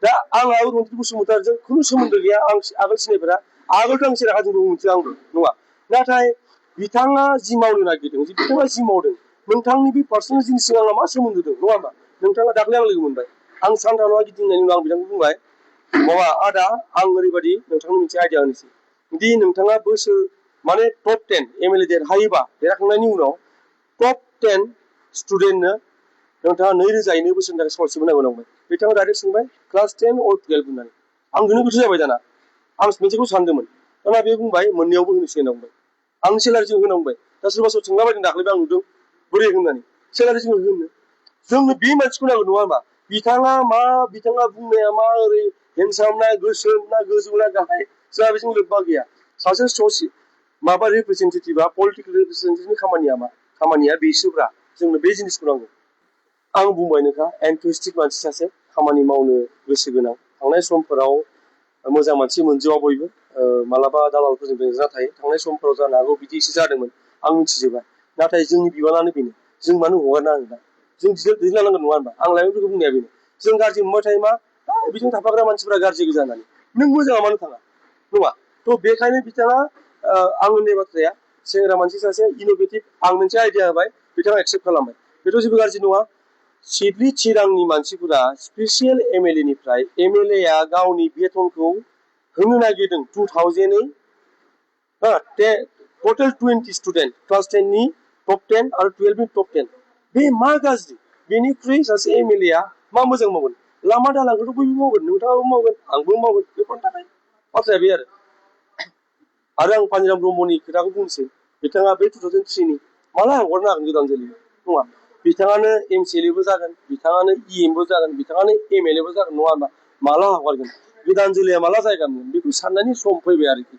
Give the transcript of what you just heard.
दा आंहा रन्जित बसुमतारिजों खुनु सोमोन्दो गैया आं आगोल सिनायफेरा आगोलथ' आं सिराखाजोंबो मोनथिया आंबो नङा नाथाय बिथाङा जि मावनो नागिरदों बिथाङा जि मावदों नोंथांनि बे पार्सनेल जिनिसजों आंहा मा सोमोन्दो दं नङा होमबा नोंथाङा दाख्लै आं लोगो मोनबाय आं सानथामाव गिदिंनायनि उनाव आं बिथांखौ बुंबाय माबा आदा आं ओरैबायदि नोंथांनो मोनसे आइडिया होनोसै दि नोंथाङा बोसोर माने टप 10 एमएलए देरहायोबा देरहाखांनायनि उनाव टप 10 स्टुडेन्टनो नोंथाङा 2000 बोसोरनि थाखाय स्कलारशिप होनांगौ नांबाय बिथाङा डाइरेक्ट सोंबाय क्लास 10 और 12 होननानै आं बेनो गोसो जाबाय दाना आं मोनसेखौ सानदोंमोन दाना बे बुंबाय मोननैयावबो होनोसै होनना बुंबाय आं सेलारिजों होनांबाय दा सोरबा सोरबा सोंलाबायदों दाख्लैबो आं नुदों बोरै होननानै सेलारिजों होनो जोंनो बे मानसिखौ नांगौ नङा होमबा बिथाङा मा बिथाङा बुंनाया मा ओरै हेन्डसाम ना गोसोम ना गोजौ ना गाहाय जोंहा बेजों लोब्बा गैया सासे ससि माबा रिप्रेजेन्टेटिभआ पलिटिकेल रिप्रेजेन्टेटिभनि खामानिया मा खामानिया बेसोब्रा जोंनो बे जिनिसखौ नांगौ आं बुंबायनोखा एन्थुइस्टिक मानसि सासे खामानि मावनो गोसो गोनां थांनाय समफोराव मोजां मानसि मोनजोबा बयबो मालाबा दालालफोरजों बेंजा थायो थांनाय समफोराव जानो हागौ बिदि एसे जादोंमोन आं मिथिजोबा नाथाय जोंनि बिबानानो बेनो जों मानो हगारना होनो दा जों दैदेनलांनांगोन नङा होनबा आं लाइमोनफोरखौ बुंनाया बेनो जों गाज्रि मोनबाय थायो मा बिजों थाफाग्रा मानसिफोरा गाज्रि गोजा होननानै नों मोजाङा मानो थाङा नङा थ' बेखायनो बिथाङा आं होननाय बाथ्राया सेंग्रा मानसि सासे इन'भेटिभ आं मोनसे आइडिया होबाय बिथाङा एक्सेप्ट खालामबाय बेथ' जेबो गाज्रि नङा सिडली चिरांनि मानसिफोरा स्पेसियेल एमएलए निफ्राय एमएलए आ गावनि बेथनखौ होनो नागिरदों 2000 टटेल 20 स्टुडेन्ट क्लास 10 नि टप 10 आरो 12 नि टप 10 बे मा गाज्रि बेनिख्रुइ सासे एमएलए आ मा मोजां मावगोन लामा दालांखौथ' बयबो मावगोन नोंथाङाबो मावगोन आंबो मावगोन बेफोरनि थाखाय बाथ्राया बे आरो आं पानिराम ब्रह्मनि खोथाखौ बुंनोसै बिथाङा बे 2003 नि माला हगारनो हागोन गोदान जोलै नङा बिथाङानो एमसिएलएबो जागोन बिथाङानो इएमबो जागोन बिथाङानो एमएलएबो जागोन नङा होनबा माला हगारगोन गोदान जोलैया माला जायगा मोनगोन बेखौ साननायनि सम फैबाय आरोखि